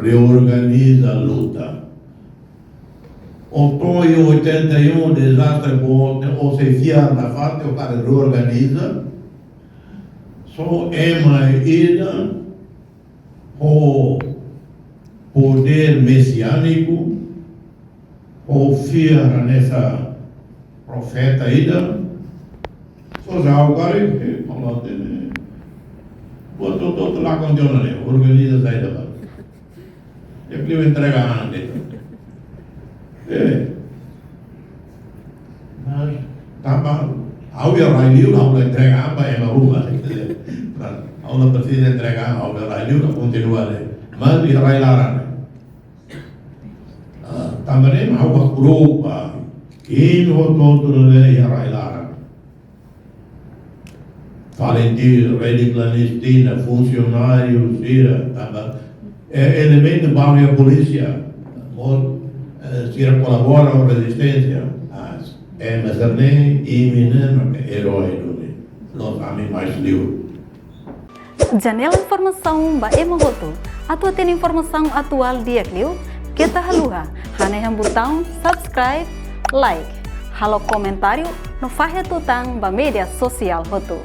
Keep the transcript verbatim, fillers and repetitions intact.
reorganiza luta. Oktubru oitenta e um, dezastre boot, o sei fiar nafatin, o hakarak reorganiza. Só ema ida ho podér mesiániku, ho fiar hanesan profeta ida. Só se ha'u karik, eh, fala tene. Buat hotu-hotu lakon tiha ona ne'e, organiza saida ba. Di'ak liu entrega an de'it. Eh. Mas, tanba, ha'u iha rai liur, ha'u la entrega an ba ema ruma. Mas, ha'u la presiza entrega an, ha'u iha rai liur, ha'u kontinua de'it. Mas, iha rai laran. Ah, tanba ne'e, ha'u hakru'uk ba ema hotu-hotu ne'ebé iha rai laran. Fali tiha rede klandestina, funsionáriu sira, tanba, eh, elementu balu iha polísia, mós, eh, sira kolabora ho rezisténsia. Ah, ema sira-ne'e, imi-ne'e maka erói duni. Loos ami mai liur. Janela informasaun ba ema hotu. Atu hatene informasaun atuál di'ak liu, keta haluha hanehan butaun subscribe, like, halo komentáriu no fahe tutan ba média sosiál hotu.